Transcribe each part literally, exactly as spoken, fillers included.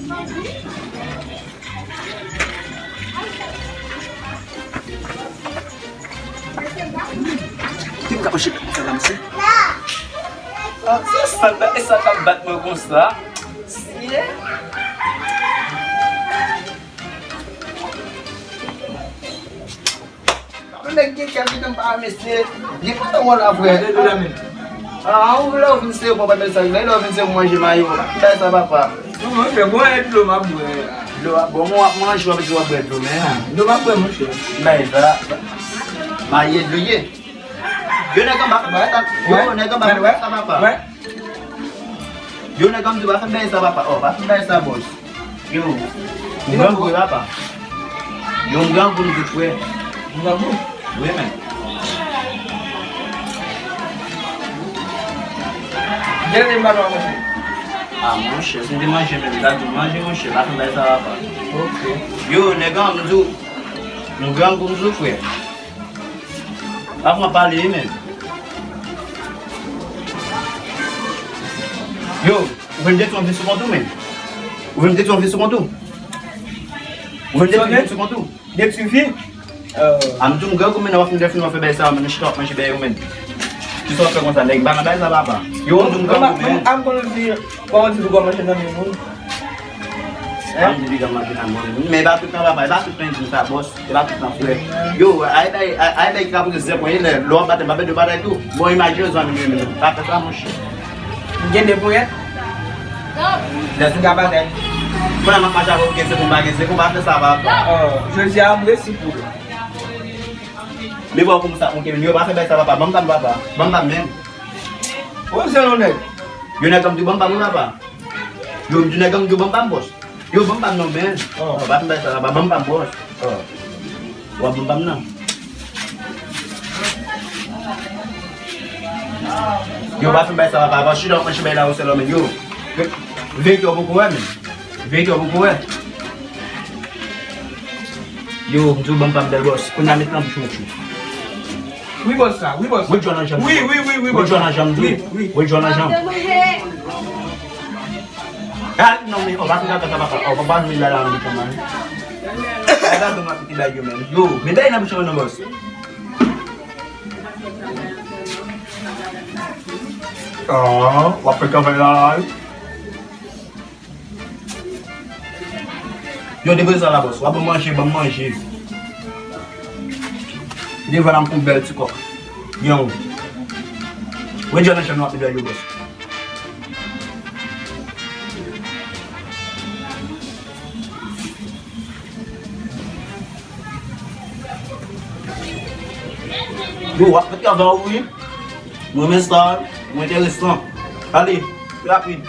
Ki m ka mache sa la, mesye? Ah, se sa, e sa k ap bat mwen konsa. Mesye. Nèg gen kè, li menm pa mesye. Li kontan wè la, frè. Gade dlo la menm. Ah, ou lè ou vin se pou pa bèl sa, lè ou vin se pou manje mayo. Bay sa, papa. Non, monchè, bon, e dlo m ap bwè. Dlo a, bon, mwen ap manje, w ap di w ap bwè dlo, men. Dlo m ap bwè, monchè. Bay sa. Maye dlo ye. Yo, nèg anba, yo, nèg anba, bay sa, papa. Yo, nèg anba, pa fè bay sa, papa. Oh, pa fè bay sa, boss. Yo, m grangou, papa. Yo, m grangou, m di frè. M grangou? Wi, men. Gen men m pa dwe manje. Ah, monchè, si m te manje, men m ta di w manje, monchè, pa fè bay sa, papa. Ok. Yo, nèg an, m di w, m grangou, m di w, frè. Avan pale, wi, men. Yo, ou vin detwi yon vi sou kont ou, men. Ou vin detwi yon vi sou kont ou. Ou vin detwi yon vi sou kont ou. Detwi vi? Ah, m di w m grangou, men, w ap fin defini w ap fè bay sa, men, chita w ap manje bay yo, men. Kisa w ap fè konsa, nèg? M pa nan bay sa, papa. Yo, m di w m grangou, men. Am konn vi, kòman di w kòman manje nan men moun? An di piga manje nan mòn. Men e pa tout tan, papa, e pa tout tan, di sa, bòs. E pa tout tan, frè. Yo, ay bay, ay, ay bay ki ka poze zèk mwen, lè w ap batè, m pa pèdi batay tou. Bon, imajine w zanmi m, men pa fè sa, monchè. M gen de ponyèt. Lè sou ka batay. Kounye a m ap mache avè w, gen zèk ou pa gen zèk, ou pa fè sa, papa. Oh, jodi a, m resi pou ou. Men bon, kòm sa, monchè, men yo pa fè bay sa, papa. Ban m pa m, papa. Ban m pa m, men. Ou se yon nèg. Yo nèg kòm di ban m pa m, papa. Yo, m di nèg an, m di w ban m pa m, bòs. Yo, ban m pa m non, men. Oh. Oh, pa fè m bay sa la, pa ban m pa m, bòs. Oh. W ap ban m pa m nan. Yo, pa fè m bay sa la, pa, pa chita w ap mache bay la ou sèl, men. Yo, verite w poko wè, men. Verite w poko wè. Yo, m di w ban m pa m bèl bòs. Kounye a met nan bouch mwen tchou. Wi, bòs la, wi, bòs. Wi, jò nan janm. Wi, wi, wi, wi, bòs. Wi, jò nan janm, wi. Wi, wi. Wi, jò nan janm. Ah, non, men, on va fè sa, papa. On va pas me la, la, la, la. Ay, pa donk ap kite bay yo, men. Yo, men bay nan bouch mwen non, bòs. Ah, w ap fè kanpay la, la, wi. Yo, depoze sa la, bòs. W ap ban m manje, ban m manje. Devan la m pou bèl ti kòk. Yon. Wi, jò nan janm nou ap bezwen yo, bòs. Yo, w ap fè travay ou, wi. Mwen men sa, mwen enteresan. Ale, rapid.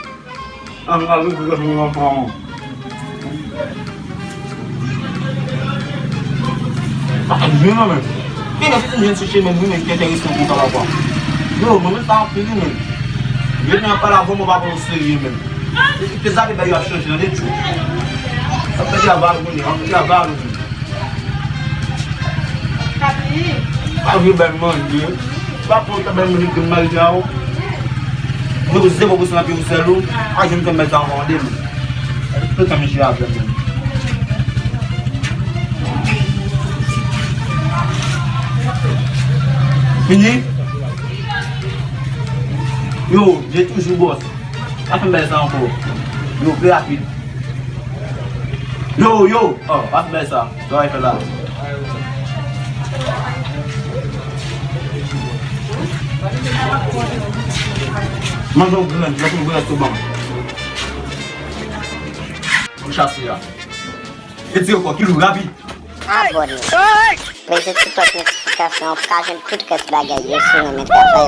An, al, al, al, al, al, al. Pa gen nan men. Gen nan pitit jèn sou chemen, wi, men ki enteresan pou sa, papa. Yo, mwen men sa anpil, wi, men. Yo nan pale avè mwen, papa, o serye, men. Te zape bay yo ap chanje nan de jou. Ap fè travay, wi, ap fè travay, wi. Pa vle bay manje. Pa pran ta bay manje pou mari a ou. Mwen pou zewo pou san nan pye pou sèl ou. A jwenn fè mèt sa ankò an de men. Tout tan misye avè mwen. Fini? Yo, je toujou bòs. Pa fè m bay sa ankò. Yo, pi rapid. Yo, yo. Oh, pa fè m bay sa. Sa w fè la. Manje yon grenn, manje yon grenn tou ban m. Yon chase a. Retire kò, kilou, rapid. Abòne. Peze ti klòch notifikasyon an pou w ka jwenn tout rès bagay yo si w renmen travay